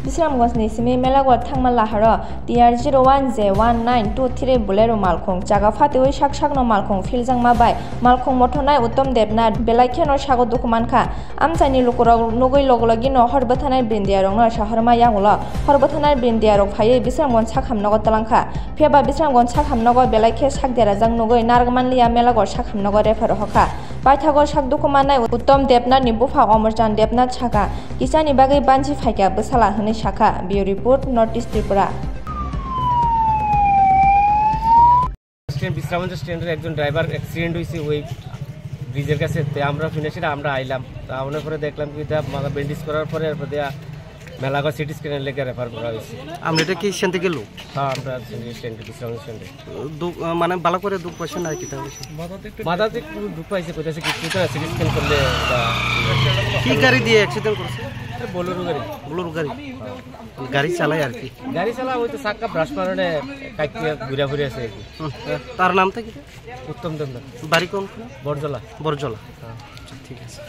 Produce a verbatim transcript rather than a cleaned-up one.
Bisramganj ni simi Melagor thangma laharo T R zero one J one nine two three Bolero malkhung chaga phatiwi sak sakno malkhung philjakma bai malkhung mothonai Uttom Debnath belai kheno sago dukhu mankha. Amchaini lukurok nugwi logologino hor bwthanai brindiarokno sahorma yagulo hor bwthanai brindiarok phaiwi Bisramganj sakham nogo twlangkha. Phiya ba Bisramganj sakham nogo belai khe sak derajak nugwi narwkmanliya Melagor sakham nogo refer rohorkha. Paithago sak dukhu mannai Uttom Debnath ni bupha Omorchan Debnath sakha, kisani bagwi banchi phaikha bwsala hwnwi sakha. Bureau report, North East Tripura. Stand, Bishramganj স্ট্যান্ডের একজন driver accident হয়েছে ওই ব্রিজের কাছে। তো আমরা ফিনিশিং আমরা আইলাম, তো আওয়ার পরে দেখলাম কি এটা ব্যান্ডেজ করার পরে এরপর দিয়া মেলাগড় সিটি স্ক্যানের লেগে রেফার করা হয়েছে। আমরা এটা কি সেন থেকে লোক? হ্যাঁ, আমরা স্ট্যান্ড, বিশ্রামগঞ্জ স্ট্যান্ডে। দু-, আহ, মানে ভালো করে দুঃখ পাইছে না কিতা হয়েছে? মাথাতে একটু দুঃখ পাইছে, কইতাছে কি, কি করে সিটি স্ক্যান করলে বা কি গাড়ি দিয়ে অ্যাক্সিডেন্ট করেছে? এটা বোলেরো গাড়ি। বোলেরো গাড়ি। গাড়ি চালায় আর কি। গাড়ি চালা ওই তো চাক্কা ব্রাশ মারণে কাইতে ঘুরে ফিরে আছে আর কি। হুম। তার নাম তো কি? উত্তম দেবনাথ। বাড়ি কোন? বরজলা। বরজলা। হ্যাঁ। আচ্ছা, ঠিক আছে।